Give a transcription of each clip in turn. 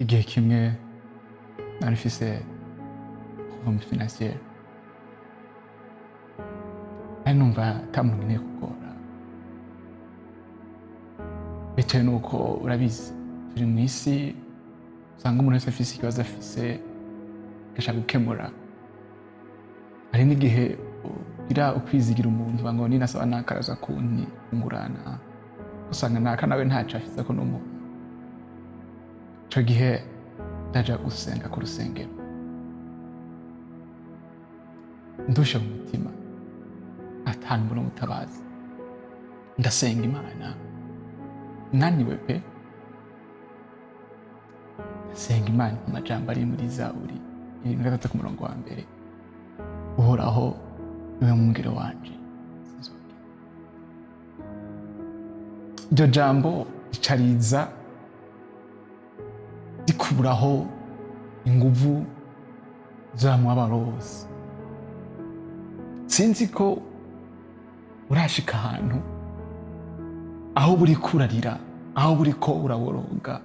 Igihe kimwe nari mfise problème financière, nari numva ata muntu nkeneye kugora, bitewe n'uko urabizi turi mu isi usanga umuntu wese afise ikibazo afise agashaka gukemura. Hari n'igihe ugira ukwizigira umuntu uvuga ngo ninasaba naka araza kungurana, usanga naka nawe ntaco afise ko n'umuntu. Ico gihe ndaja gusenga ku rusengero ndushe mu mutima, atanu mbona umutabazi. Ndasenga Imana naniwe pe, ndasenga Imana amajambo ari muri Zaburi 73 ku murongo wa 1: Uhoraho niwe mwungere wanje, sinzokena. Iryo jambo ricariza rikuraho inguvu za mubabaro wose. Sinzi ko urashika ahantu aho buriko urarira, aho buriko uraboroga,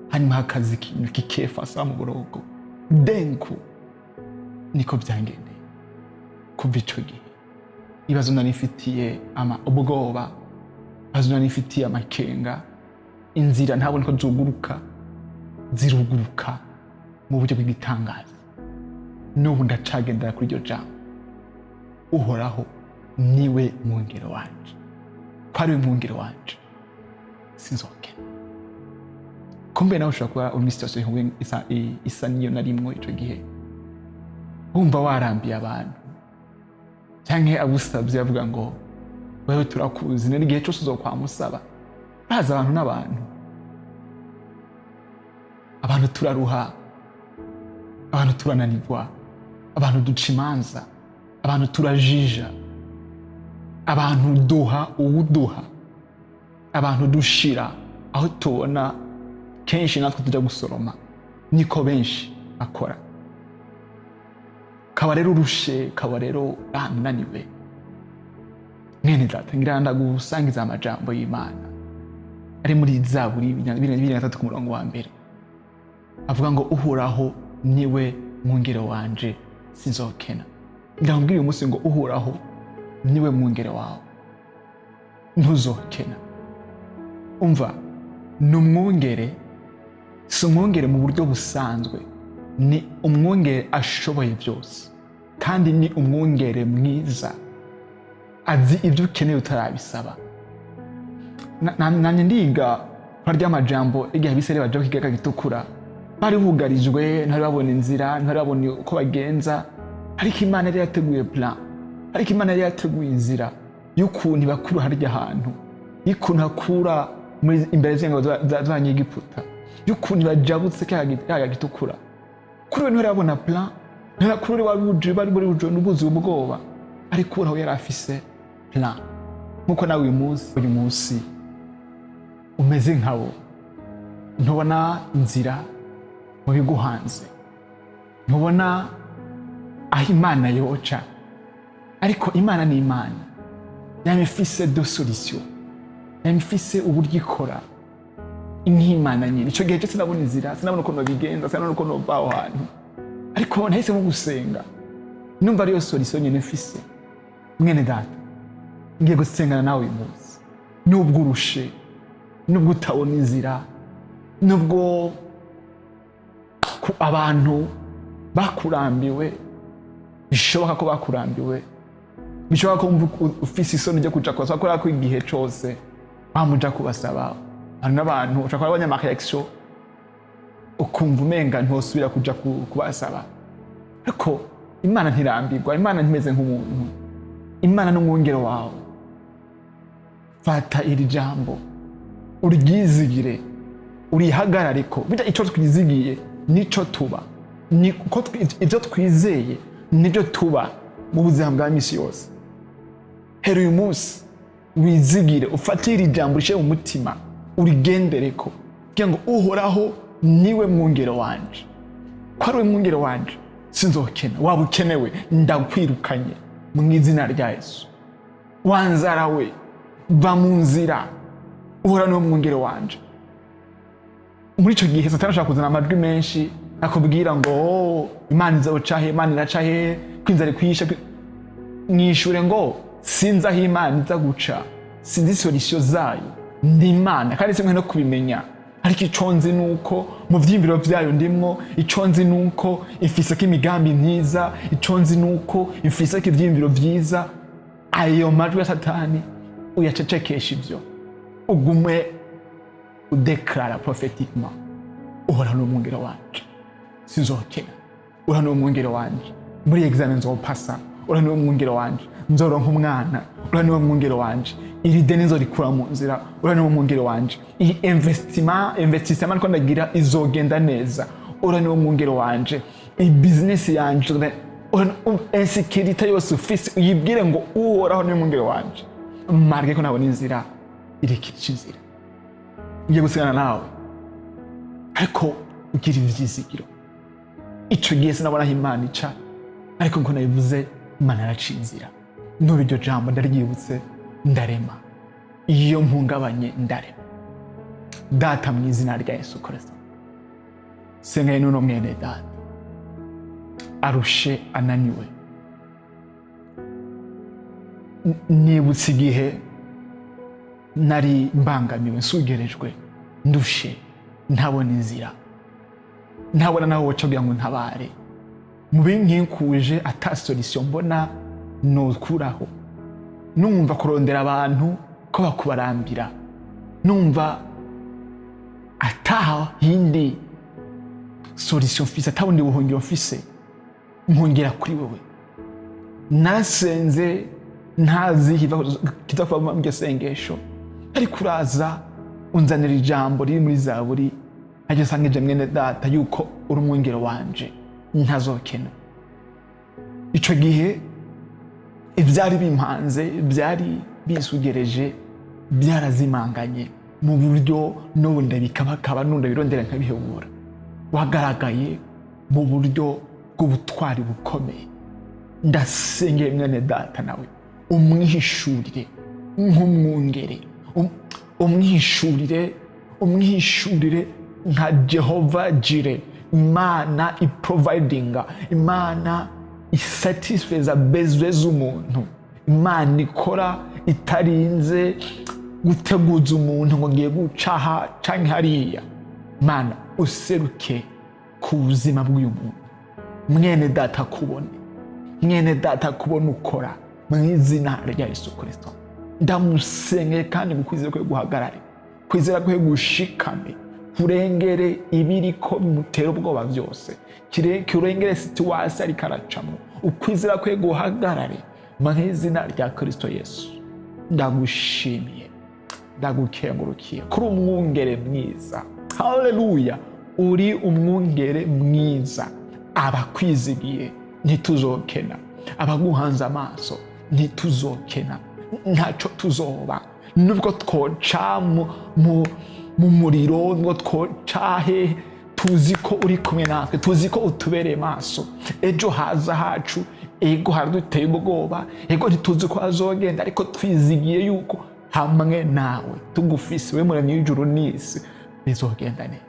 hanyuma hakaza ikintu kikefasa mu borogo denku. Niko byangendeye kuva ico gihe. Ibibazo nari mfitiye ama ubwoba, ibibazo nari mfitiye amakenga, inzira ntabona ko zuguruka, ziruguruka mu buryo bw'igitangaza. N'ubu ndacagendera kuri iryo jambo: Uhoraho niwe mwungere wanje, ko ari we mwungere wanje sinzokena. Kumbe nawe ushobora kuba uri muri situation ihuye isa niyo narimwo ico gihe, wumva warambiye abantu canke abusavye bavuga ngo wewe turakuzi n'igihe cose uzokwamusaba. Baza abantu n'abantu, abantu turaruha, abantu turananirwa, abantu duca imanza, abantu turajija, abantu duha uwuduha, abantu dushira aho tubona kenshi natwe tuja gusoroma. Niko benshi bakora. Kaba rero urushe, kaba rero unaniwe. Mwene data, ngira ndagusangiza amajambo y'Imana ari muri Zaburi 23 ku murongo wa 1, avuga ngo Uhoraho niwe mwungere wanje, sinzokena. Ndamubwira uyu munsi ngo Uhoraho niwe mwungere wawe, ntuzokena. Umva, ni umwungere, si umwungere mu buryo busanzwe, ni umwungere ashoboye byose, kandi ni umwungere mwiza, azi ibyo ukeneye utarabisaba. Nanjye ndiga kwa ry'amajambo igihe abisirayeli baja ku kiyaga gitukura, bari bugarijwe, ntibari babona inzira, ntibari babona uko bagenza, ariko Imana yari yateguye plan, ariko Imana yari yateguye inzira y'ukuntu ibakura harya hantu, y'ukuntu hakura muri imbere z'ingabo z'Abanyegiputa, y'ukuntu bajabutse kiyaga gitukura. Kuri we ntibari babona plan, kuri we wari wuje, bari buri wuje n'ubuzuye ubwoba, ariko Uhoraho yari afise plan. Nkuko nawe uyu munsi umeze nkabo, ntubona inzira mu biguhanze, ntubona aho Imana yoca, ariko Imana ni Imana yama ifise des solutions, yama ifise uburyo ikora nk'Imana nyine. Ico gihe cyo sinabona inzira, sinabona ukuntu babigenza, sinabona ukuntu bava aho hantu, ariko nahisemo gusenga, numva ariyo solution nyine mfise. Mwene data, ngiye gusengana nawe uyu munsi. Nubwo urushe, nubwo utabona inzira, nubwo abantu bakurambiwe, bishoboka ko bakurambiwe, bishoboka ko wumva ufise isoni ryo kuja kubasaba, kubera ko igihe cose wamuja kubasaba hari n'abantu ushobora kuba abonye amareaction ukumva umenga ntosubira kuja kubasaba. Ariko Imana ntirambirwa, Imana ntimeze nk'umuntu, Imana n'umwungere wawe. Fata iri jambo uryizigire, urihagarareko. Burya ico twizigiye nico tuba, ni uko ivyo twizeye nibyo tuba mu buzima bwa misi yose. Hera uyu munsi wizigire, ufatire ijambo rishyire mu mutima, urigendereko, kugira ngo Uhoraho niwe mwungere wanje, ko ari we mwungere wanje sinzokena. Waba ukenewe, ndakwirukanye mu izina rya Yesu. Wanzara we, va mu nzira. Uhoraho niwe mwungere wanje. Muri ico gihe Satani ashobora kuzana amajwi menshi akubwira ngo "Oh, Imana izoca he, Imana iraca he, ko inzara ikwishe." Mwishure ngo sinzi aho Imana iza guca, sinzi solution zayo, ndi Imana kandi simwe no kubimenya, ariko ico nzi nuko mu vyiyumviro vyayo ndimwo, ico nzi nuko ifiseko imigambi myiza, ico nzi nuko ifiseko ivyiyumviro vyiza. Ayo majwi ya Satani uyacecekesha, ivyo ugume udeklara prophétiquement: "Uhoraho ni umwungere wanje, sinzokena. Uhoraho ni umwungere wanje, muri examen nzopasa. Uhoraho ni umwungere wanje, nzoronka umwana. Uhoraho ni umwungere wanje, iri deni nzorikura mu nzira. Uhoraho ni umwungere wanje, iyi investissement ariko ndagira izogenda neza. Uhoraho ni umwungere wanje, iyi business yanje." Insécurité yose ufise uyibwire ngo "Uhoraho ni umwungere wanje, marge ko nabona inzira, irekica inzira." Ngiye gusigana nawe, ariko ugira ivyizigiro. Ico gihe sinabona aho Imana ica, ariko nko nabivuze, Imana yaraciye inzira. N'ubu iryo jambo ndaryibutse, ndarema. Iyo mpungabanye, ndarema. Data, mu izina rya Yesu Kristo, sengaye n'uno mwene data arushe, ananiwe. Nibutse igihe nari mbangamiwe, nsugerejwe, ndushe, ntabona inzira, ntabona naho woca kugira ngo ntabare mu binkikuje, ata solution mbona nokuraho, numva kurondera abantu ko bakubarambira, numva ata yindi solution mfise, ata bundi buhungiro mfise, mpungera kuri wewe. Narasenze ntazi kiza kuva mu iryo sengesho, ariko uraza unzanira ijambo riri muri Zaburi, aryo usangije mwene data yuko uri umwungere wanje, ntazokena. Ico gihe ivyari bimpanze, ivyari bisugereje byarazimanganye mu buryo n'ubu ndabikabakaba, n'ubu ndabirondera nkabihebura. Wagaragaye mu buryo bw'ubutwari bukomeye. Ndasengeye mwene data, nawe umwihishurire nk'umwungere, umwihishurire, umwihishurire nka Jehova Jireh, Imana iprovidinga, Imana isatisfeza besoins z'umuntu, Imana ikora itarinze guteguza umuntu ngo ngiye guca aha canke hariya. Mana, useruke ku buzima bw'uyu muntu, mwene data kubone, mwene data kubona ukora mu izina rya Yesu Kirisito. Ndamusengeye kandi ngo kwizera kwe guhagarare, kwizera kwe gushikame, kurengere ibiriko bimutera ubwoba byose, kurengere situation ariko aracamo. Ukwizera kwe guhagarare mu izina rya Kirisito Yesu. Ndagushimiye, ndagukengurukiye kuri umwungere mwiza. Haleluya, uri umwungere mwiza. Abakwizigiye ntituzokena, abaguhanze amaso ntituzokena, ntacyo tuzoba. Nubwo twoca mu muriro, nubwo twoca hehe, tuzi ko uri kumwe natwe, tuzi ko utubereye maso. Ejo haza hacu, ego haraduteye ubwoba, ego ntituzi ko hazogenda, ariko twizigiye yuko hamwe nawe tugufise, we muremyi w'ijuru n'isi, bizogenda neza.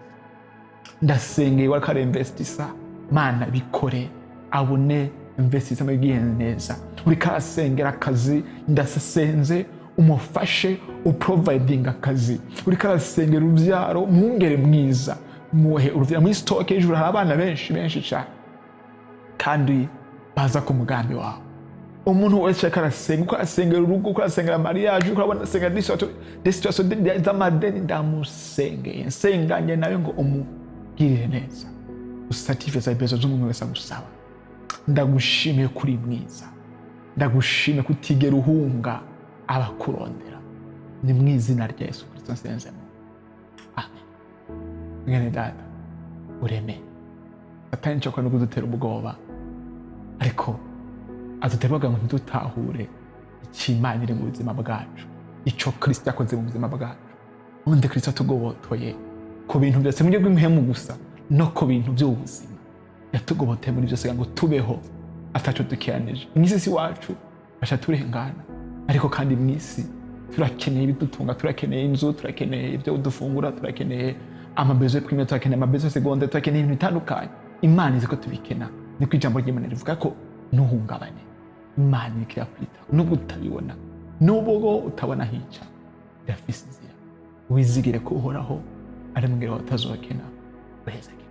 Ndasengeye wariko arinvestisa, Mana, bikore abone investissement igiye neza. Uriko arasengera akazi, ndasenze umufashe uprovidinga akazi. Uriko arasengera urubyaro, mwungere mwiza, muhe urubyaro. Muri stock y'ijuru hari abana benshi benshi cyane kandi baza ku mugambi wawe. Umuntu wese ariko arasenga, uko arasengera urugo, uko arasengera mariage, uko arabona asengera des situations z'amadeni, ndamusengeye, nsenganye nawe ngo umugirire neza, usatisfaise besoins z'umuntu wese agusaba. Ndagushimiye kuri mwiza, ndagushimiye kutigera uhunga abakurondera. Ni mu izina rya Yesu Kristo nsenzemo, amen. Mwene data, ureme. Satani nshobora no kudutera ubwoba, ariko adutera ubwoba ngo ntidutahure icyo Imana iri mu buzima bwacu, icyo Kristo yakoze mu buzima bwacu. Ubundi Kristo atugobotoye ku bintu byose mu buryo bw'impemu gusa no ku bintu by'ubuzima. Yatugoboteye muri byose ngo tubeho ataco dukiranije. Mu isi si iwacu, baca turengana, ariko kandi mu isi turakeneye ibidutunga, turakeneye inzu, turakeneye ibyo dufungura, turakeneye Ama besoins primaires turakeneye, ama besoins secondaires turakeneye, ibintu bitandukanye. Imana izi ko tubikena. Niko ijambo ry'Imana rivuga ko ntuhungabane, Imana iriko irakwitaho nubwo utabibona, nubwo utabona hica, irafise inzira. Wizigire ko Uhoraho ari mubwira wawe utazokena. Uhezagirwe.